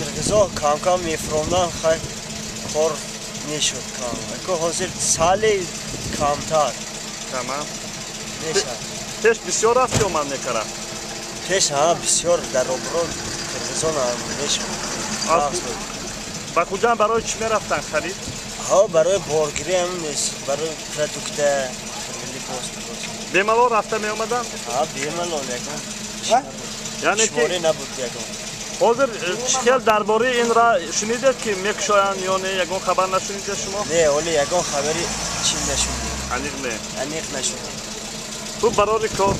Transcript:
Қирғизо кам-кам мефромдан, хай, кор мешуд кам. Ако ҳозир сале камтар. Тамам. Мешад. Пеш бисёр рафти омад мекард? Пеш ҳа, бисёр дар обро Қирғизон мешуд. Ба Хуҷанд барои чӣ мерафтанд, харид? Ҳа, барои боргирӣ ҳам нест, барои продукта, либос. Бемалол рафта меомаданд? Ҳа, бемалол, ягон яъне ки набуд ягон. Ҳозир чӣ хел, дар бораи ин ра шунидед, ки мекушоянд ё не, ягон хабар нашунидед шумо? Не, ҳоле ягон хабари чӣ нашунидем. Аниқ не? Аниқ нашунидем. Хуб, барори кор.